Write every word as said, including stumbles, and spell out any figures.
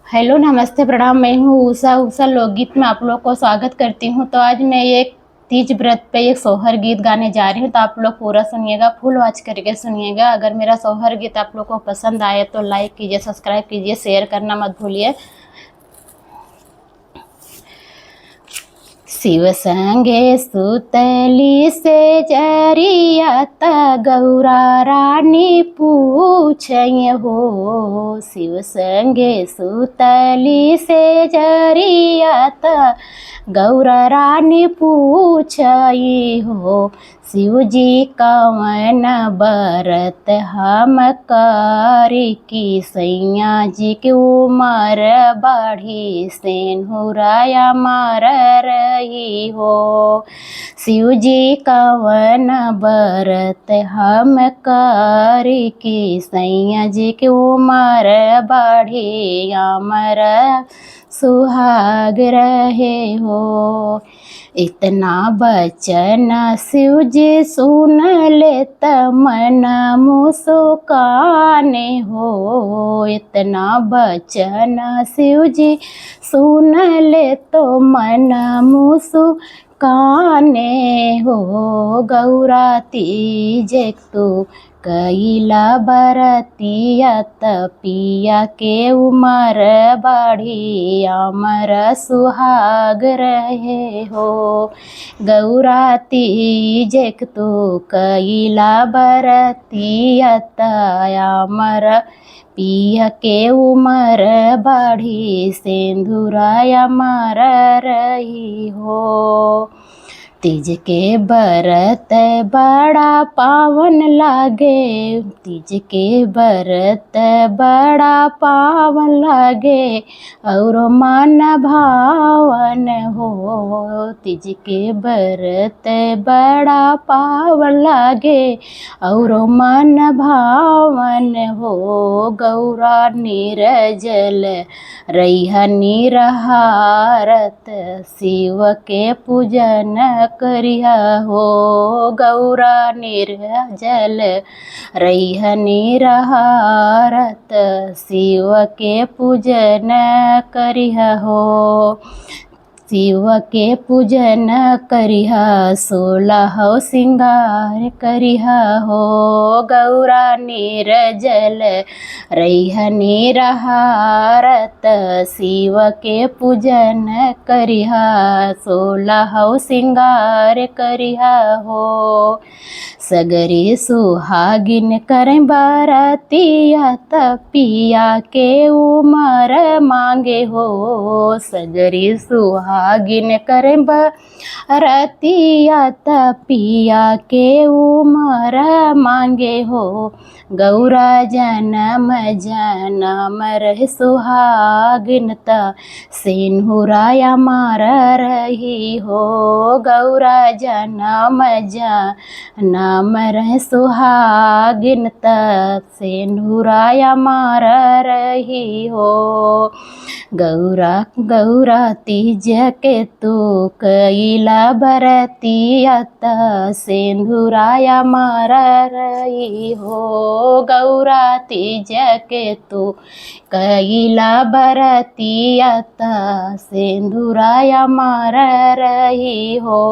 हेलो, नमस्ते, प्रणाम। मैं हूँ उषा। उषा लोकगीत में आप लोग को स्वागत करती हूँ। तो आज मैं एक तीज व्रत पे एक सोहर गीत गाने जा रही हूँ, तो आप लोग पूरा सुनिएगा, फुल वॉच करके सुनिएगा। अगर मेरा सोहर गीत आप लोग को पसंद आए तो लाइक कीजिए, सब्सक्राइब कीजिए, शेयर करना मत भूलिए। शिव संगे सुतली सेजरिया त गौरा रानी पूछै हो। शिव संगे सुतली सेजरिया त गौरा रानी पूछै हो। शिव जी कवन बरत हम करी कि सैया जी के उमर बढ़ी, सेन्हुरा अमर रही हो। शिव जी कवन बरत हम करी कि सैया जी के उमर बढ़ी, अमर सुहाग रहे हो। इतना बचन शिव जी सुन ले त मन मुस्काने हो। इतना बचन शिव जी सुन ले तो मन मुस्काने हो। गौरा तीज तू कइला बरतिया त पिया के उमर बढ़ी, अमर सुहाग रहे हो। गौरा तीज तू कइला बरतिया त अमर पिया के उमर बढ़ी, सेन्हुरा अमर रही हो। तीज के बरत बड़ा पावन लागे, तीज के बरत बड़ा पावन लागे, औरो मन भावन हो। तीज के बरत बड़ा पावन लागे, औरो मन भावन हो। गौरा निर्जल रहिहा निरहारत, शिव के पूजन करिहा हो। गौरा निर्जल रहिहा निरहारत, शिव के पूजन करिहा हो। शिव के पूजन करिहा, सोलह सिंगार करिहा हो। गौरा निर्जल रहिहा निरहारत, शिव के पूजन करिहा, सोलह सिंगार करिहा हो। सगरी सुहागिन करै बरतिया त पिया के उमर मांगे हो। सगरी सुहागिन करै बरतिया त पिया के उमर मांगे हो। गौरा जनम जनम रहे सुहागिन त सेन्हुरा अमर रही हो। गौरा जनम जनम रहे सुहागिन त सेन्हुरा अमर रही हो। गौरा गौरा तीज के तू कइला बरतिया त सेन्हुरा अमर रही हो। गौरा तीज के तू कइला बरतिया त सेन्हुरा अमर रही हो।